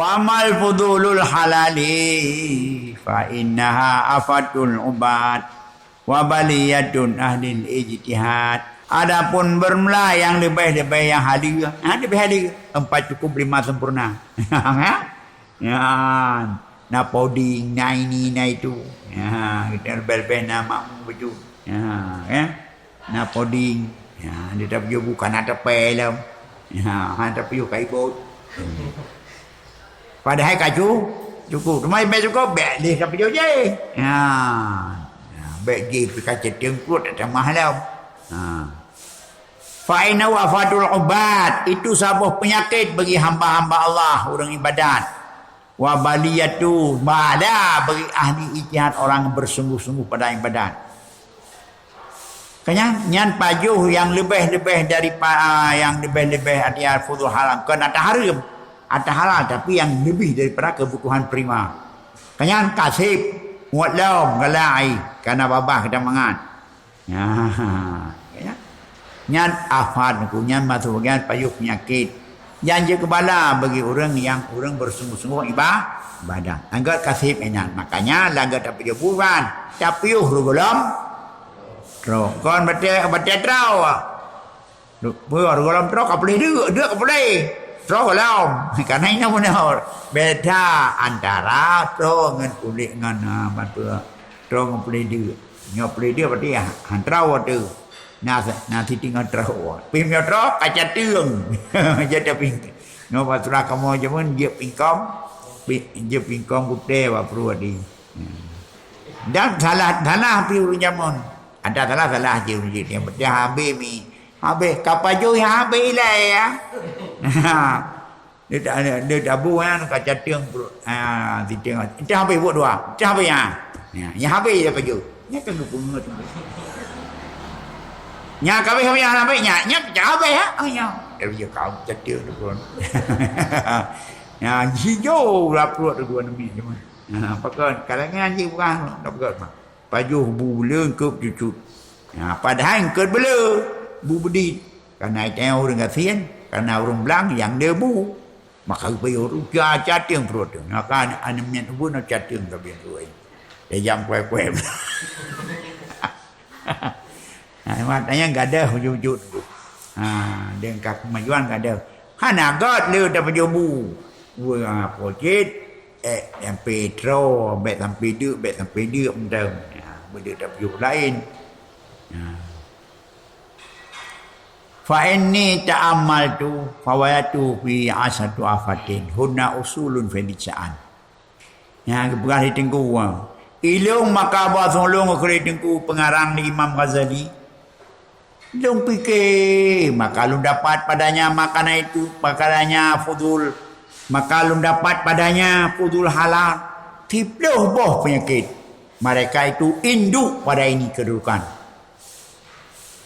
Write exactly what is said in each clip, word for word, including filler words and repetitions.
Amal fudulul halali fa innaha afatul ubad wa baliyatun ahlil ijtihad. Adapun bermula yang lebih-lebih yang haleue, ha, lebih haleue, empat cukup lima sempurna. Ha? Ya, na puding, na ini, na itu. Ya, kita lebih-lebih na makmu baju. Ya, ya. Na puding. Ya, dia tak pergi bukan ada pelem. Ya, ha, tak pergi kai bot. Padahai ka cu-, cukup. Cuma bèk cukup, bèk leh ka peujoh jih. Ha. Ha, bèk jih pih ka ceuteung pruet, tak tamah lom. Ha. Fa innahu afatul ubad, itu saboh peunyakét bagi hamba-hamba Allah, ureuëng ibadat. Wa baliyatu, bala bagi ahli ijtihad, orang bersungguh-sungguh pada ibadat. Keunyan, nyan pajoh nyang leubeh-leubeh daripada, nyang leubeh-leubeh ata fudul haram, kon ata hareuem, ata halal, tapi nyang leubeh daripada keubutuhan prima. Keunyan kaseb, muet lom, galak ai, kana babah kita mangat. Nyan, ya. Nyan afat ku, nyan masuk bagian pajoh peunyakét. Nyan jeuet keu bala bagi ureuëng nyang ureuëng bersungguh-sungguh iba-, ibadat. Anggét kaseb nyan. Makanya, lagèe tapajoh buban, tapajoh rot gohlom. Troh. Kon batèe, batèe troh. Peue rot gohlom troh ka puléh deuk, deuk ka puléh. Troh gohlom. Karena inoe beunöh. Beda antara troh ngon puléh ngon, ah, ban peue. Troh ngon puléh deuk. Nyoe puléh deuk berarti, ah, han troh tu. Na, na siti ngon troh. Pih nyoe troh ka catueng. Jadi pih. Nyoe bak surah kamoe jameun jeuet pingkong, pi-, jeuet pingkong kuté bak pruet di. Dan salah, salah pih ureuëng jameun. Ada salah, salah je ureuëng jih. Yang penting habéh mi. Habéh, ka pajoh nyang habéh ilèe, ya. Dia tak, dia tabu, kan, ka catueng pruet. Ha, catueng. Itu habéh buet dua. Itu habéh, ha. Ya, yang habéh dia pajoh. Nya kan geupeungeut. Nya ka habéh, habéh, habéh, nya, nya pecah habéh, ha. Oh, nya. Dia pajoh kau catueng tu pun. Ya, jijo lah pruet tu dua nemi cuma. Ha, pakon, kadang-kadang jih bukan, tak peugah. Pajoh bu le eungkôt cucut. Ha, padahai eungkôt beu le bu beudit. Karena itée ureuëng gasien, karena ureuëng blang nyang le bu. Maka geupeuyoh ruja catueng pruet tu. Maka aneuk miet ubun catueng sabe pruet. Dia jam kueh-kueh. Ha, makanya gadoh wujud-wujud tu. Ha, dan ka kemajuan gadoh. Hana göt le tapajoh bu. Wah, po cit, eh, sampai troh, bèk sampai deuk, bèk sampai deuk mantong. Ya, beu deuk tapajoh laén. Ya. Fa inni ta'ammaltu fawajadtu fi asatu afatin. Hunna usulun fil lisan. Nyang geupeugah lé Teungku, ha. Ilôn maka bak lôn keu lé Teungku peungarang lé Imam Ghazali. Lôn pike, maka lôn dapat padanya makanan itu, padanya fudul, maka lôn dapat padanya fudul halal, siplôh boh peunyakét. Mereka itu induk pada ini kedudukan.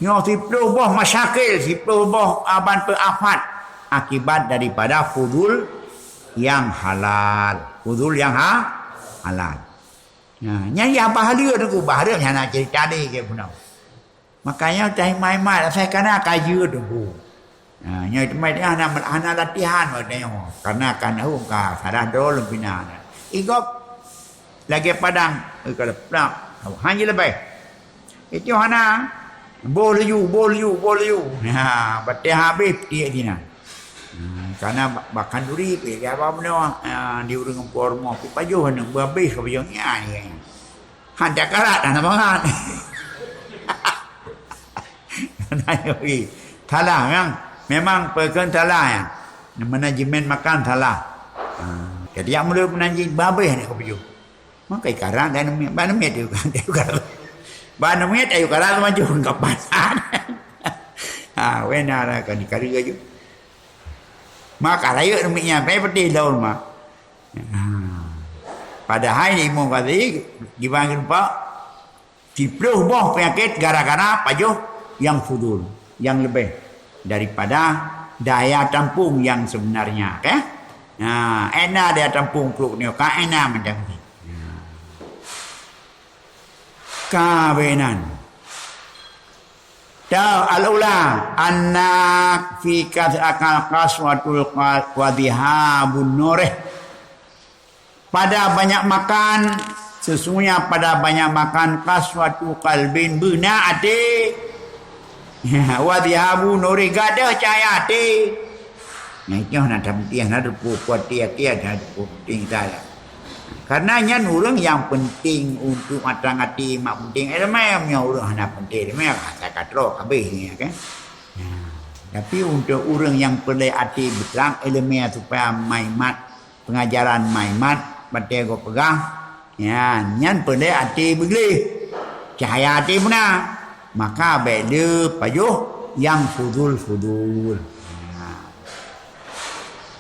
Nyoe siplôh boh masyakil, siplôh boh aban peuafat akibat daripada fudul nyang halal. Fudul nyang ha-, halal. Nah, nyan nyang bahaleue tu, bahaleue nyang na cerita deh ke bunoe. Makanya teuh imat-imat asai kana kajeue tu. Ha, nyoe teuma dia hana, hana latihan watée nyoe. Karena kan hom ka salah droe lom pina. Igop lagée padang, eh, kalau plak, hanya lebai. Itu hana. Boh laju, boh laju, boh laju. Ha, batée habéh tiek dina. Ha, karena ba-, bahkan duri pih dia ba bunoe, ha, di ureuëng empuk rumoh, pih pajoh aneuk, beu habéh ka pajoh nyan, nyan. Han takarat hana mangat. Nah, ui. Salah, memang, memang peukon salah, ya. Manajemen makan salah. Ha, jadi yang mula manajemen babeh ni kau piyu. Maka ikarat dan miet, ban miet tu kan, dia kan. Ban miet ayu karat maju kapan. Ha, wena lah kan dikari aju. Maka rayeuk miet nyan, pai peti daun mah. Ha. Padahai Imam Ghazali gimana lupa? Siplôh boh peunyakét gara-gara pajoh nyang fudul, nyang leubeh daripada daya tampung nyang sebenarnya, kan? Nah, ena daya tampung kruek nyoe, ka ena macam ni. Nah. Ka beunan. Tau, al-ula, anna fi kas-, akal qaswatul qa-, wa dhihabun nurih. Pada banyak makan, sesungguhnya pada banyak makan qaswatu qalbin, beuna até. Wa dhihabu nuri, gadôh cahya até. Nah, itu na penting, na teupeu até, até ada teupeu penting saya. Karena nyan ureuëng nyang penting untuk matang até, mak penting ilmu, nyang ureuëng hana penting ilmu, kata katrok habis ni, kan? Nah, tapi untuk ureuëng nyang peureulée até beutrang ilmu supaya maimat, pengajaran maimat, batée gob peugah, ya, nyan peureulée até beugleh, cahya até beuna, maka bék le pajoh nyang fudul-fudul. Ha.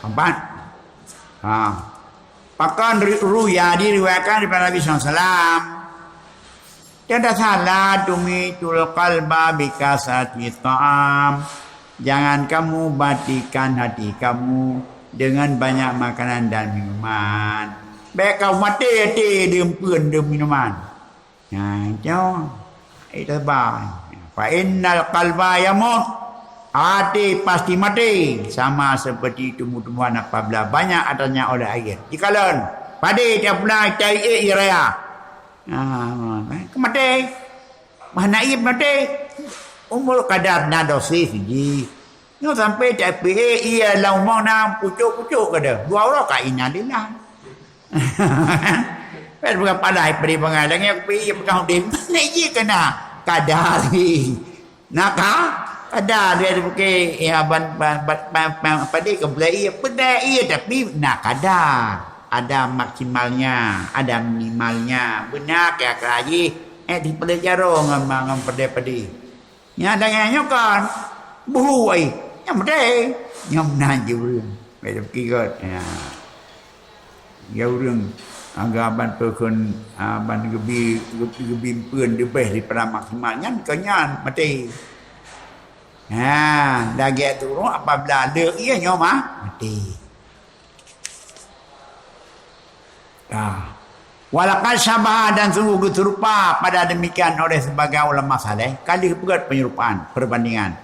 Keempat. Ha. Pakon ri-, ruya diriwayatkan daripada Nabi sallallahu alaihi wasallam. Tiada salah tumitul qalba bikasrati ta'am. Jangan kamu matikan hati kamu dengan banyak makanan dan minuman. Bék kamu maté até deumpeuen deum minuman. Nah, itu. Itu bah. Fa innal qalba yamut. Até pasti mati sama seperti tumbuh-tumbuhan apabila banyak adanya oleh air. Jikalon, padé tiap bulan cari air raya. Ah, kan maté. Bah naib maté. Umur kadar na dosis ji. Nyoe sampai tak pih ia lam umong na pucuk-pucuk kada. Dua orang ka innalillah. Kan bukan padah beri pengalang yang pi pegang udin. Ni ji kena kadar. Naka kada dia dipakai ya ban ban ban, ban, ban apa dia kebelai iya pedai iya tapi nak kadar. Ada maksimalnya, ada minimalnya. Benar kira-kira ji. Eh dipelajaro ngon ngon pedai-pedai. Nya dengan nyoe kan. Buhu ai. Nyang pedai. Nyang meunajih ureuëng. Baik dah pergi kot. Ya. Ya ureuëng agak ban peukon ban gebi gebi peun leubeh daripada maksimal nyan keu nyan maté. Ha, lagée turun apabila le ia nyoe mah maté. Dah. Walaqad syabaha dan sungguh geuseurupa pada demikian oleh sebagai ulama saleh, ka lheueh peugét penyerupaan, perbandingan.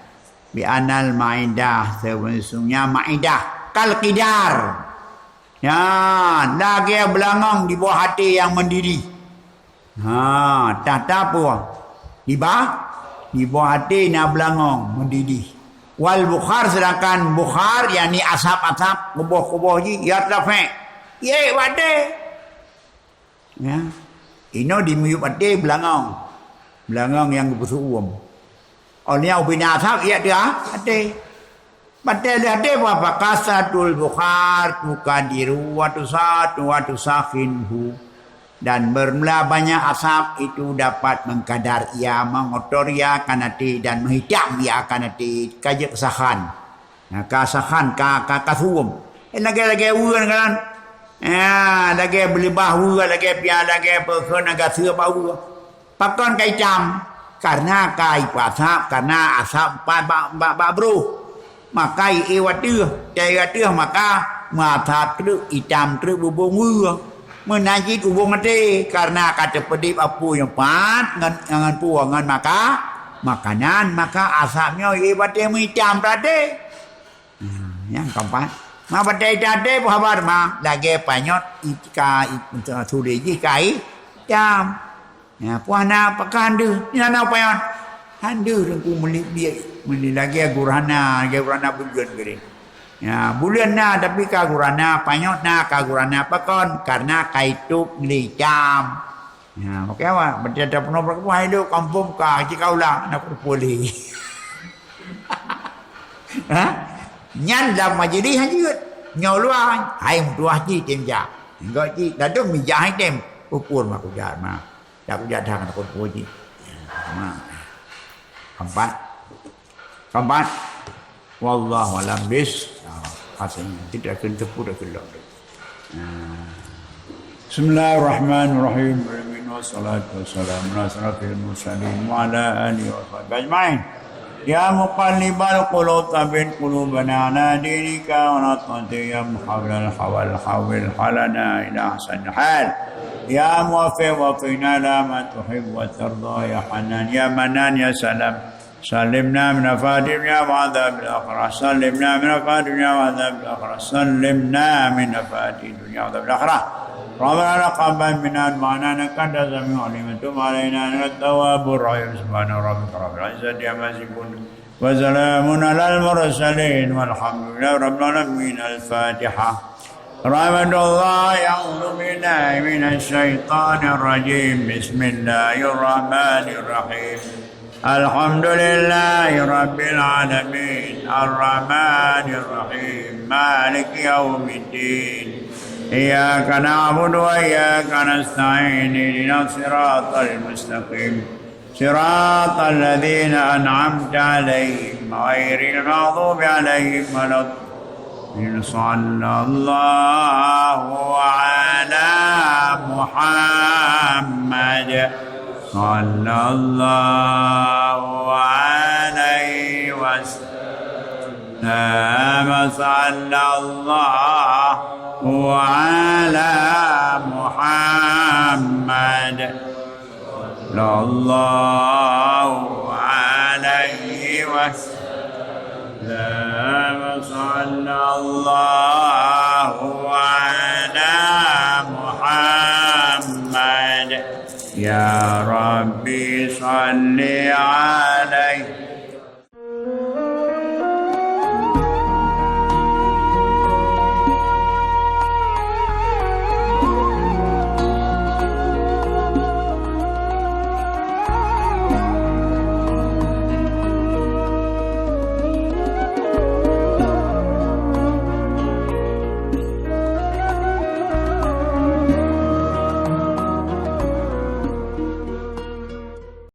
Bi anal maidah, sebenarnya maidah kal qidar. Ya, lagée beulangong di bawah até nyang mendidih. Ha, tahta apa? Di bawah, di bawah até na beulangong mendidih. Wal bukhar, sedangkan bukhar yakni asap-asap, kuboh-kuboh ji, ya tafek. Ye, wadah. Ya. Inoe di miyup até beulangong. Beulangong nyang geupeusuuem. Oleh nyan ubena asap, ya dia até. Batée lheueh até bah, fakasatul bukhar tukadiru wa tusatu wa tusakhinhu. Dan bermula banyak asap itu dapat mengkadar ia, mengotor ia akan até dan menghitam ia akan até, ka jeuet keusahan. Nah, ka sahan, ka, ka, ka suem. Eh, lagée-lagée weue kan. Ya, lagée beuleubah weue, lagée pia, lagée peukon, lagée seue bak weue. Pakon ka itam? Karena ka ipeuasap, karena asap pat bak, bak, bak broh. Maka ie wateuh, cai wateuh maka meuasap treuk, itam treuk bubong weue. Meunajit ubong até, karena ka teupeudeb apui nyoe pat ngon, ngon puwoe ngon maka, makanan, maka asap nyoe ie wateuh meuitam raté. Nah, nyang keempat. Ma batée itam até peuhaba ma lagée panyöt itika, i-, sudé jih ka itam. Ya, puah na pakon handeuh, nyan na panyöt. Handeuh teungku meuli biet, meuli lagée gurhana, lagée gurhana buleuen geude. Ya, buleuen na tapi ka gurhana, panyöt na ka gurhana pakon, karena ka itôb lé itam. Ya, oke awak, berarti ada penuh berkebuah hidup kampung ka, cik kaulah, nak kumpul lé. Ha? Nyan lam majlis hajat. Nyoe luwa, hai meutuah cik tem jak. Enggak cik, dadum mijak hai tem. Pupur mak kujak ma. Dak kujak dah kena kumpul cik. Ma. Keempat. Keempat. Wallahu alam bis. Ah, katanya tidak akan tepu dah kelak. Ah. Bismillahirrahmanirrahim. Amin. Wassalatu wassalamu ala asyrafil mursalin wa ala alihi wa sahbihi ajma'in. Ya muqallibal qulub, tsabbit qulubana ala dinika wa la tu'athirna ya muhawwilal ahwal, hawwil halana ila ahsanil hal. Ya muwaffiq, waffiqna ila ma tuhibbu wa tarda ya Hannan ya Mannan ya Salam. Salimna min afati dunya wa adzabil akhirah. Salimna min afati dunya wa adzabil akhirah. Salimna min afati dunya wa adzabil akhirah. ربنا تقبل منا إنك أنت السميع العليم وتب علينا إنك أنت التواب الرحيم. سبحان ربك رب العزة عما يصفون وسلام على المرسلين والحمد لله رب العالمين. الفاتحة. رحمة الله، أعوذ بالله من الشيطان الرجيم. بسم الله الرحمن الرحيم. الحمد لله رب العالمين. الرحمن الرحيم. مالك يوم الدين. إياك نعبد وإياك نستعين. اهدنا الصراط المستقيم. صراط الذين أنعمت عليهم غير المغضوب عليهم ولا الضالين. صلى الله على محمد. صلى الله عليه وسلم. صلى الله على محمد. صلى الله عليه وسلم. صلى الله على محمد. يا ربي صل عليه